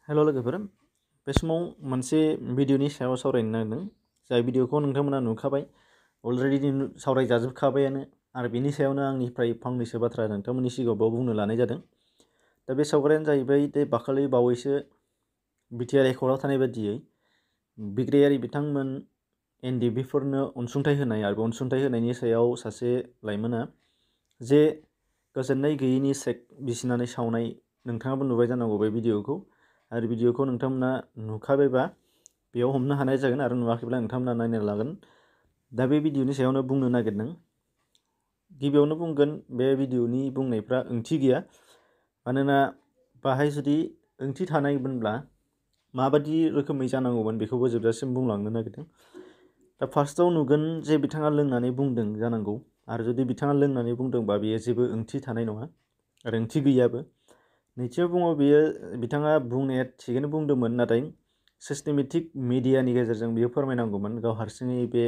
हेल' लोगोफोर बे समाव मोनसे भिडिअनि सायाव सावरायनो नागिरदों जाय भिडिअखौ नोंथांमोना नुखाबाय अलरेडि सावरायजाजोबखाबायानो आरो बेनि सायावनो आंनिफ्राय फंनैसो बाथ्रा नोंथांमोननि सिगाङाव बुंनो लानाय जादों। दा बे सावगारियानो जाहैबाय दाखालि बावैसो BTR रेकर्डआव थानाय बायदियै बिग्रायारि बिथांमोन NDFB फोरनो अनसुंथाइ होनाय आरो अनसुंथाइ होनायनि सायाव सासे लाइमोना जे गोजोननाय गैयैनि चेक बिसिनानै सावनाय नोंथाङाबो नुबाय जानांगौ बे भिडिअखौ आरो भिडिअखौ नोंथांमोना नुखाबायबा बेयाव हमनो हानाय जागोन आरो नुवाखैब्ला नोंथांमोना नायनो लागोन। दा बे भिडिअनि सायावनो बुंनो नागिरदों। गिबियावनो बुंगोन बे भिडिअनि बुंनायफ्रा ओंथि गैया, मानोना बाहाय जुदि ओंथि थानायमोनब्ला माबादि रोखोमै जानांगौमोन बेखौबो जोबजासिम बुंलांनो नागिरदों। दा फार्स्टआव नुगोन जे बिथाङा लोंनानै बुंदों जानांगौ आरो जुदि बिथाङा लोंनानै बुंदोंबा बेयो जेबो ओंथि थानाय नङा आरो ओंथि गैयाबो। नैथियाव बुङो बेयो बिथाङा बुंनाया थिगैनो बुंदोंमोन, नाथाय सिस्टेमेटिक मिडियानि गेजेरजों बियो फोरमायनांगौमोन। गाव हारसिङै बे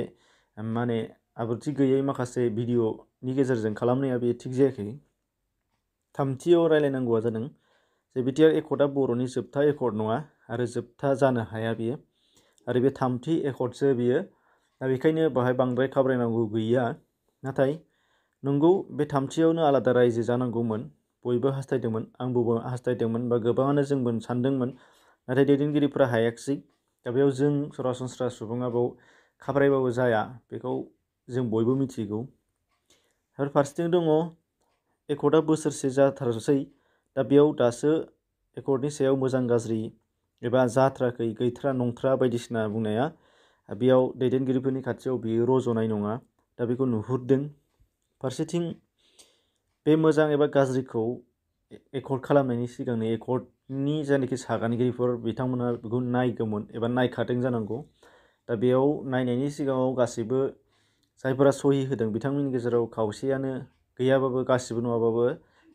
माने आब्रुथि गैयै माखासे भिडिअनि गेजेरजों खालामनाया बे थिग जायाखै। थामथियाव रायलायनांगौआ जादों जे BTR एकर्डआ बर'नि जोबथा एकर्ड नङा आरो जोबथा जानो हाया बियो आरो बे थामथि एकर्डसो बियो। दा बेखायनो बाहाय बांद्राय खाब्रायनांगौ गैया, नाथाय नंगौ बे थामथियावनो आलादा रायजो जानांगौमोन। बयबो हास्थायदोंमोन, आंबो हास्थायदोंमोन बा गोबाङानो जोंबो सानदोंमोन, नाथाय दैदेनगिरिफोरा हायाखिसै। दा बेयाव जों सरासनस्रा सुबुङा बेयाव खाब्रायबाबो जाया, बेखौ जों बयबो मिथिगौ। आरो फारसेथिं दङ एकर्डआ बोसोरसे जाथारसै, दा बेयाव दासो एकर्डनि सायाव मोजां गाज्रि एबा जाथ्राखै गैथ्रा नंथ्रा बायदिसिना बुंनाया बेयाव दैदेनगिरिफोरनि खाथियाव बियो रज'नाय नङा। दा बेखौ नुहुरदों। फारसेथिं बे मोजां एबा गाज्रिखौ एकर्ड खालामनायनि सिगांनो एकर्डनि जायनाखि सागानगिरिफोर बिथांमोना बेखौ नायगौमोन एबा नायखादों जानांगौ। दा बेयाव नायनायनि सिगाङाव गासैबो जायफोरा सहि होदों बिथांमोननि गेजेराव खावसेयानो गैयाबाबो, गासिबो नङाबाबो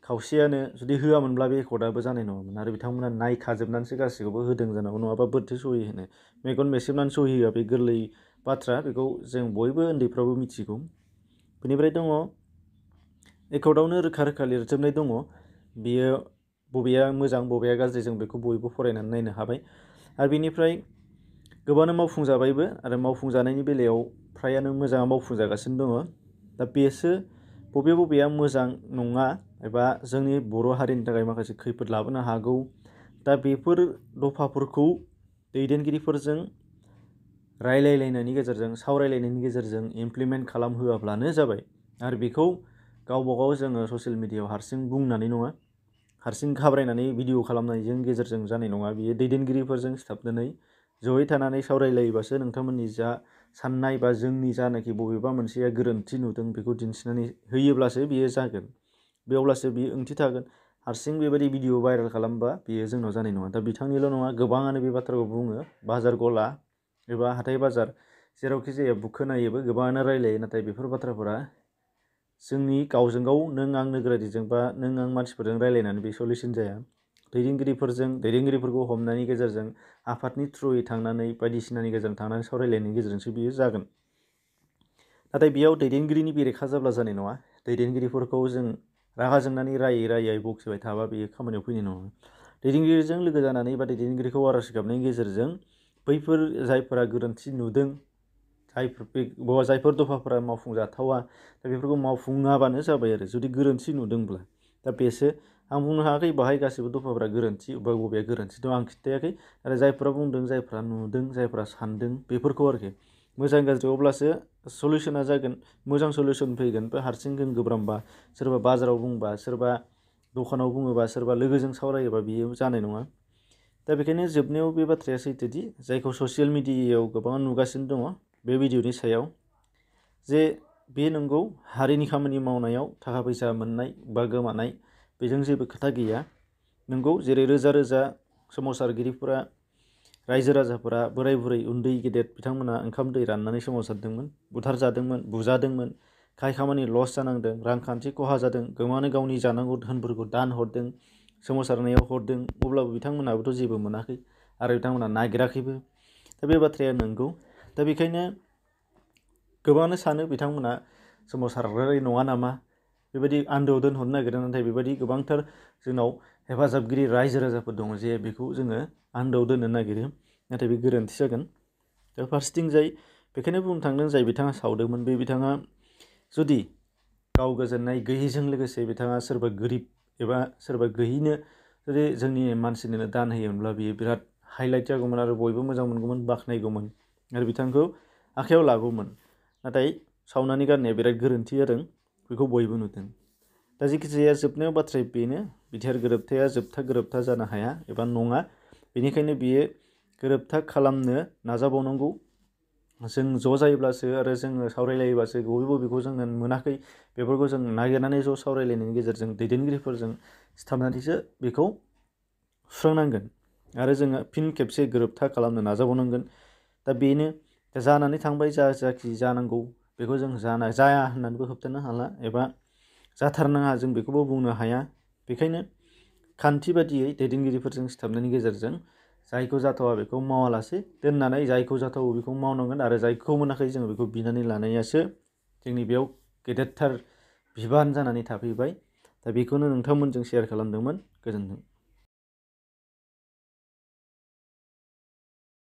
खावसेयानो जुदि होआमोनब्ला बे एकर्डआबो जानाय नङामोन आरो बिथांमोना नायखाजोबनानैसो गासैखौबो होदों जानांगौ, नङाबा बोरैथो सहि होनो। मेगन मेसेबनानै सहि होआ बे गोरलै बाथ्रा, बेखौ जों बयबो उन्दैफ्राबो मिथिगौ। बेनिफ्राय दङ एकर्डआवनो रोखा रोखा लिरजोबनाय दङ, बेयो बबेया मोजां बबेया गाज्रि जों बेखौ बयबो फरायनानै नायनो हाबाय। आरो बेनिफ्राय गोबाङानो मावफुंजाबायबो आरो मावफुंजानायनि बेलायाव फ्रायानो मोजाङा मावफुंजागासिनो दङ। दा बेसो बबेया मोजां नङा एबा जोंनि बर' हारिनि थाखाय माखासे खैफोद लाबोनो हागौ। दा बेफोर दफाफोरखौ दैदेनगिरिफोरजों रायलायलायनायनि गेजेरजों सावरायलायनायनि गेजेरजों इमप्लिमेन्ट खालामहोआब्लानो जाबाय। आरो बेखौ गावबा गाव जोङो ससियेल मिडियायाव हारसिं बुंनानै नङा, हारसिं खाब्रायनानै भिडिअ खालामनायजों गेजेरजों जानाय नङा। बियो दैदेनगिरिफोरजों सिथाबनानै जयै थानानै सावरायलायोबासो नोंथांमोननि जा साननाय बा जोंनि जानाखि बबेबा मोनसेया गोरोन्थि नुदों बेखौ दिन्थिनानै होयोब्लासो बियो जागोन। बे अब्लासो बियो ओंथि थागोन। हारसिं बेबायदि भिडिअ भाइरेल खालामबा बियो जोंनाव जानाय नङा। दा बिथांनिल' नङा, गोबाङानो बे बाथ्राखौ बुङो। बाजार गला एबा हाथाय बाजार जेरावखि जाया खोनायोबो, गोबाङानो रायलायो, नाथाय बेफोर बाथ्राफोरा जोंनि गावजों गाव नों आं नोगोरारिजों बा नों आं मानसिफोरजों रायलायनानै बे सलिउसन जाया। दैदेनगिरिफोरखौ हमनायनि गेजेरजों आफादनि थ्रुयै थांनानै बायदिसिनानि गेजेरजों थांनानै सावरायलायनायनि गेजेरजोंसो बियो जागोन। नाथाय बेयाव दैदेनगिरिनि बेरेखा जाब्ला जानाय नङा। दैदेनगिरिफोरखौ जों रागा जोंनानै रायै बखिबाय थाबा बेयो खामानियाव फैनाय नङा। दैदेनगिरिजों लोगो जानानै बा दैदेनगिरिखौ आर'ज गाबनायनि गेजेरजों बैफोर जायफोरा गोरोन्थि नुदों, जायफोर दफाफोरा मावफुंजाथावा, दा बेफोरखौ मावफुङाबानो जाबाय आरो जुदि गोरोन्थि नुदोंब्ला। दा बेसो आं बुंनो हायाखै बाहाय गासिबो दफाफोरा गोरोन्थि बा बबेया गोरोन्थि दं आं खिन्थायाखै, आरो जायफोरा बुंदों, जायफोरा नुदों, जायफोरा सानदों बेफोरखौ आरोखि मोजां गाज्रि अब्लासो सलिउसना जागोन, मोजां सलिउसन फैगोन। बे हारसिं जों गोब्रामबा, सोरबा बाजाराव बुंबा, सोरबा दखानाव बुङोबा, सोरबा लोगोजों सावरायोबा बियो जानाय नङा। दा बेखायनो जोबनायाव बे बाथ्राया सैथोदि जायखौ ससियेल मिडियायाव गोबां नुगासिनो दङ बे भिडिअनि सायाव, जे बे नंगौ हारिनि खामानि मावनायाव थाखा फैसा मोननाय बा गोमानाय बेजों जेबो खोथा गैया। नंगौ जेरै रोजा रोजा सोमावसारगिरिफोरा, रायजो राजाफोरा, बोराय बुरै, उन्दै गेदेर बिथांमोना ओंखाम दै राननानै सोमावसारदोंमोन, बुथारजादोंमोन, बुजादोंमोन, खाय खामानि लस जानांदों, रांखान्थि खहा जादों, गोबाङानो गावनि जानांगौ धोनफोरखौ दान हरदों, सोमावसारनायाव हरदों, अब्लाबो बिथांमोनाबोथ' जेबो मोनाखै आरो बिथांमोना नागिराखैबो। दा बे बाथ्राया नंगौ। दा बेखायनो गोबाङानो सानो बिथांमोना सोमावसारारि नङा नामा, बेबायदि आन्दोआव दोनहरनो नागिरदों। नाथाय बेबायदि गोबांथार जोंनाव हेफाजाबगिरि रायजो राजाफोर दङ जे बेखौ जोङो आन्दोआव दोननो नागिरो, नाथाय बे गोरोन्थि जागोन। दा फारसेथिं जाय बेखायनो बुंनो थांदों जाय बिथाङा सावदोंमोन बे बिथाङा जुदि गाव गोजोननाय गैयैजों लोगोसे बिथाङा सोरबा गोरिब एबा सोरबा गैयैनो जुदि जोंनि मानसिनो दान होयोमोनब्ला बियो बिराद हाइलाइट जागौमोन आरो बयबो मोजां मोनगौमोन, बाख्नायगौमोन आरो बिथांखौ आखायाव लागौमोन। नाथाय सावनानै गारनाया बिराद गोरोन्थि जादों, बेखौ बयबो नुदों। दा जेखिजाया जोबनायाव बाथ्राया बेनो, बिटिआर गोरोबथाया जोबथा गोरोबथा जानो हाया एबा नङा। बेनिखायनो बियो गोरोबथा खालामनो नाजाबावनांगौ। जों ज' जायोब्लासो आरो जोङो सावरायलायोब्लासो बबे बबेखौ जोङो मोनाखै बेफोरखौ जों नागिरनानै ज' सावरायलायनायनि गेजेरजों दैदेनगिरिफोरजों सिथाबनानैसो बेखौ सुस्रांनांगोन आरो जोङो फिन खेबसे गोरोबथा खालामनो नाजाबावनांगोन। दा बेनो जानानै थांबाय, जाखि जानांगौ बेखौ जों जाया होननानैबो होबथानो हाला एबा जाथारनाङा जों बेखौबो बुंनो हाया। बेखायनो खान्थि बादियै दैदेनगिरिफोरजों सिथाबनायनि गेजेरजों जायखौ जाथावा बेखौ मावालासे दोननानै जायखौ जाथावो बेखौ मावनांगोन आरो जायखौ मोनाखै जोङो बेखौ बिनानै लानायासो जोंनि बेयाव गेदेरथार बिबान जानानै थाफैबाय। दा बेखौनो नोंथांमोनजों शेयार खालामदोंमोन। गोजोन्थों।